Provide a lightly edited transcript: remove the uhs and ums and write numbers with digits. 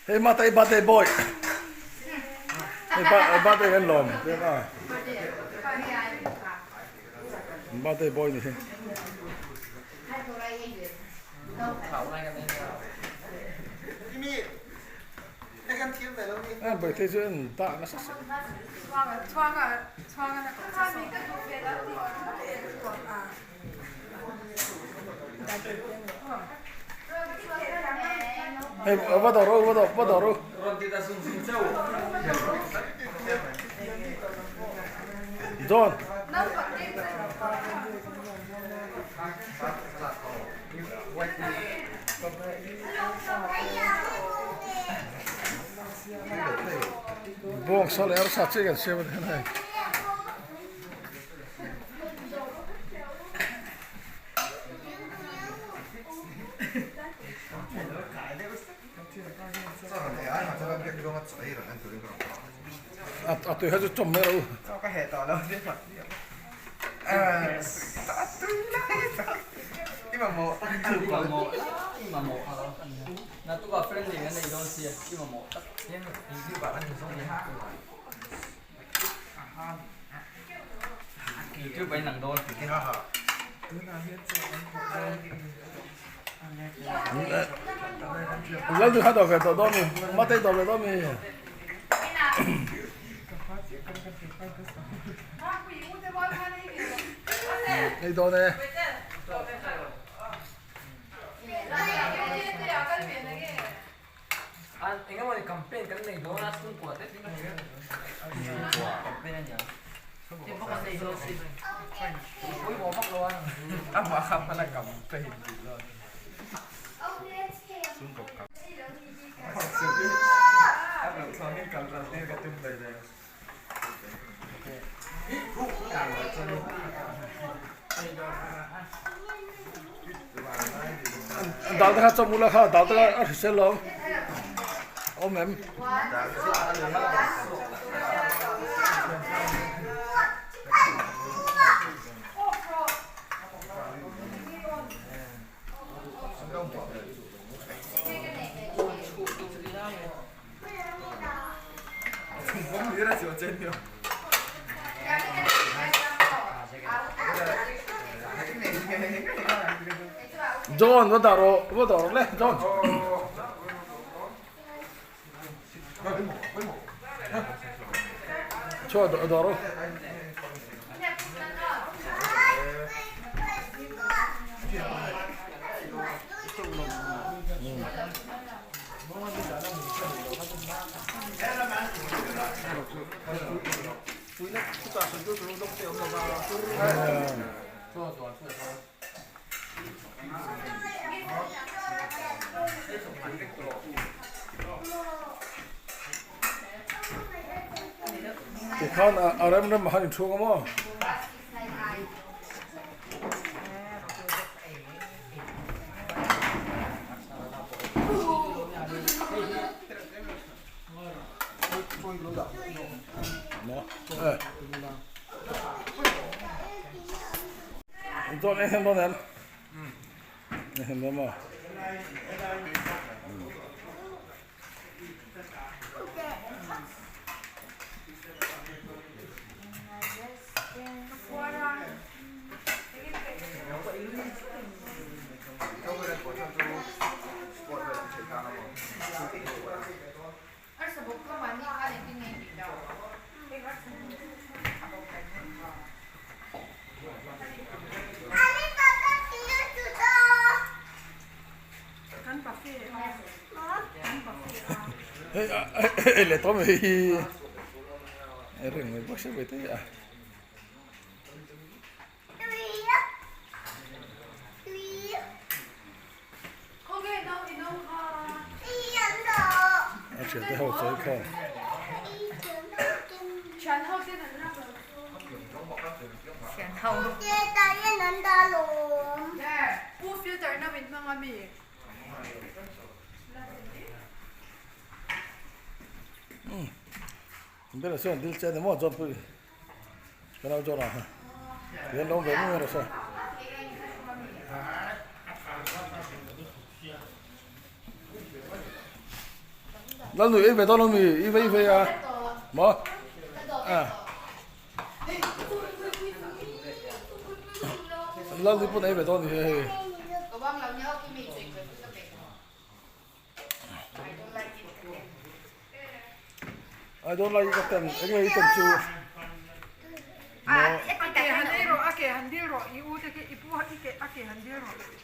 Hei mata i birthday boy. Hei birthday kan lawm piang a. Birthday boy ni hi. A birthday chu en ta nasa sa. Hei va dawr u va dawr va dawr u. John. Bawng sa leh arsa chiah kan siam a ni hei. A tui kha chu chawm mai rawh u. Lal kha dawr ve tawh dawn mi Matei dawr ve dawn mi. Ei dawn e. Dal te kha chawm ula kha dal te kha a hrisel lo awm em. John va dah rawh va dah rawh le John. Chhuah dah rawh. Tikhan a rem rem ah khan inchhung a maw? Chuan eng hem dawn em? Eng hem dawn maw? Hei leh tawh mai hi reng mai bawk sia mai te a. A thiante ho chawi khawm. Bela chuan dil che ni maw zawt pui. Ka lo zawt ang hian lo ve mai rawh se. Lalnui ei ve dawn lo mi? I vei vei a maw? Ah. Lalnui pawn ei ve dawn ni hei. I don't like it ka ten enge i ten chu maw. A ke han ei rawh a ke han dil rawh i u te khi i pu i ke a ke han dil rawh.